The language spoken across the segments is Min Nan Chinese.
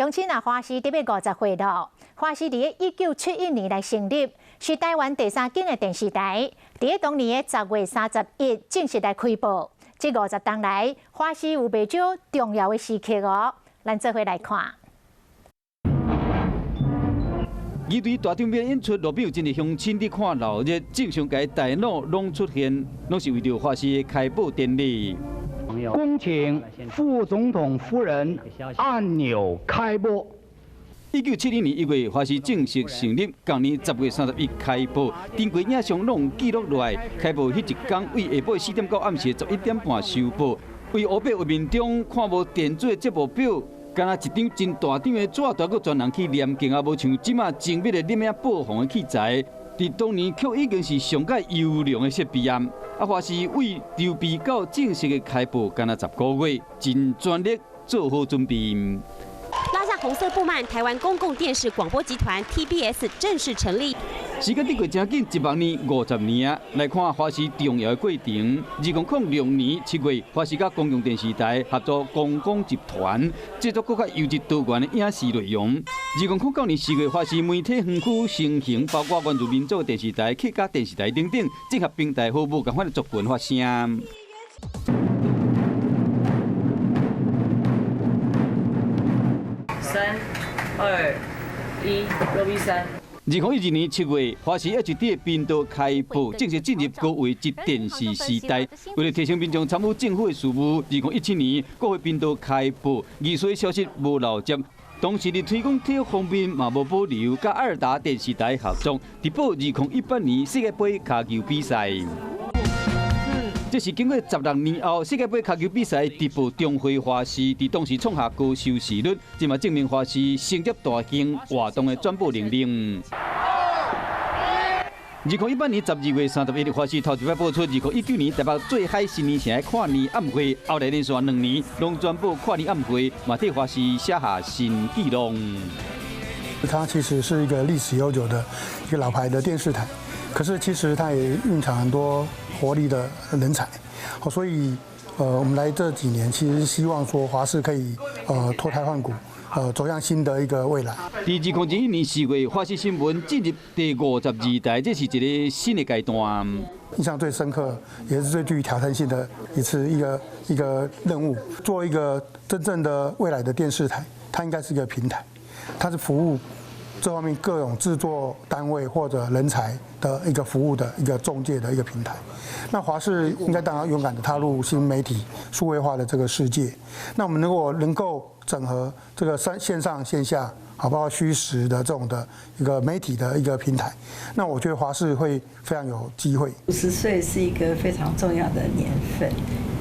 鄉親啊，華視這欲50歲囉。華視佇1971年來成立，是台灣第三間的電視台。佇當年的10月31正式來開播。這50冬來，華視有袂少重要的時刻哦。咱做伙來看。儀隊大場面演出，路邊有真濟鄉親佇看鬧熱，正常家大腦攏出現，攏是為著華視的開播典禮。恭請副總統夫人按鈕開播。1971年1月，華視正式成立，仝年10月31開播。頂過影像攏記錄落來。開播彼一工，對下晡4點到暗時11點半收播。對烏白畫面中看無電子節目表，敢若一張真大張的紙，閣專人去黏鏡啊，無像這馬精密的攝影播放的器材。佇當年卻已經是上蓋優良的設備啊！啊，華視對籌備到正式的開播，敢若10個月，盡全力做好準備。拉下紅色布幔，台灣公共電視廣播集團 TBS 正式成立。時間經過真緊，一百年50年啊！來看華視重要的過程。2006年7月，華視佮公共電視台合作公廣集團製作閣較優質多元的影視內容。2009年4月，華視媒體園區成型，包括原住民族電視台、客家電視台等等，整合平台，予無仝款的族群發聲。三、二、一，六比三。2012年7月，華視 HD 頻道開播，正式進入高畫質電視時代。為了提升民眾參與政府的事務，2017年國會頻道開播，議事消息無漏接。同時，佇推廣體育方面嘛無保留，佮愛爾達電視台合作，直播2018年世界盃跤球比賽。這是經過16年後，世界盃跤球比賽直播重回華視，佇當時創下高收視率，這嘛證明華視承接大型活動的轉播能力。2018年12月31日，華視頭一擺播出2019年台北做海新年城的跨年暗會，後來連續2年攏轉播跨年暗會，嘛替華視寫下新紀錄。它其實是一個歷史悠久的一個老牌的電視台，可是其實它也蘊藏很多活力的人才，所以，我們來這幾年其實希望說華視可以，脫胎換骨，走向新的一個未來。佇2021年4月，華視新聞進入第52台，這是一個新的階段。印象最深刻，也是最具挑戰性的一次一個任務，做一個真正的未來的電視台，它應該是一個平台，它是服務這方面各種製作單位或者人才的一個服務的一個中介的一個平台。那華視應該當然勇敢的踏入新媒體數位化的這個世界。那我們如果能夠整合這個三線上線下，好，包括虛實的這種的一個媒體的一個平台，那我覺得華視會非常有機會。50歲是一個非常重要的年份，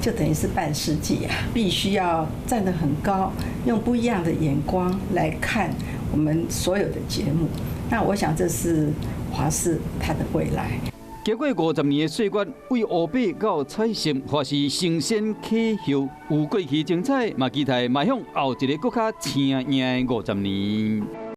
就等於是半世紀啊，必須要站得很高，用不一樣的眼光來看我們所有的節目。那我想這是華視它的未來。經過50年的歲月，對烏白到彩色，華視承先啟後，有過去精彩，嘛期待邁向後一個閣較青穎的50年。